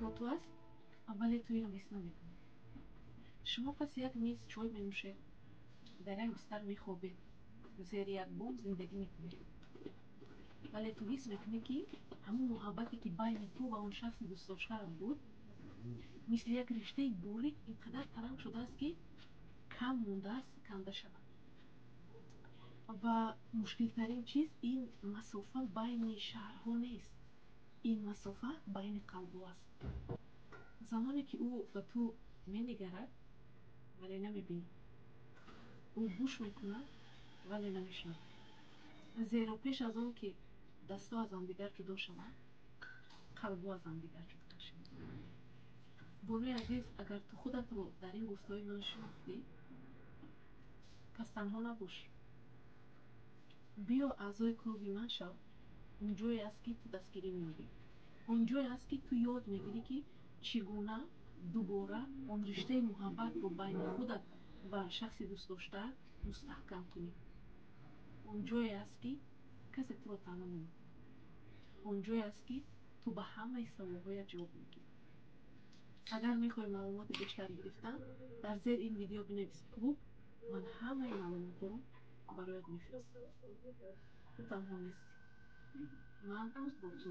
Бо ту аст, вале ту инро ҳис намекунӣ. Шумо паси як миз чой менӯшед, дар як бистар мехобед, зери як бом зиндагӣ мекунед, вале ту ҳис мекунӣ, ки ҳамон муҳаббате, ки байни ту ва он шахси дӯстдоштаат буд, мисли як риштаи борик ин қадар таранг шудааст, ки кам мондааст канда шавад. Ва мушкилтарин чиз ин масофа байни шаҳрҳо нест, ин масофа байни қалбҳо аст. Замоне ки ӯ ба ту менигарад, вале намебинӣ, ӯ гӯш мекунад, вале намешунавад, зеро пеш аз он ки дастҳо аз ҳамдигар ҷудо шаванд, қалбҳо аз ҳамдигар ҷудо шаванд. Бонуи азиз, агар ту худатро дар ин гуфтаҳои ман шинохтӣ, пас танҳо набош. Биё, аъзои клуби ман шав. Он ҷое аст, ки ту дастгирӣ меёбӣ, он ҷое аст, ки ту ёд мегирӣ, ки чӣ гуна дубора он риштаи муҳаббатро байни худат ва шахси дӯстдоштаат мустаҳкам кунӣ. Он ҷое аст, ки касе туро танҳо намекунад, он ҷое аст, ки ту ба ҳамаи саволҳоят ҷавоб мегирӣ. Агар мехоҳӣ маълумоти бештар гирифтан, дар зери ин видео бинавис «клуб», ман ҳамаи маълумотҳоро бароят мефиристам. Ту танҳо нестӣ, ман бо ту.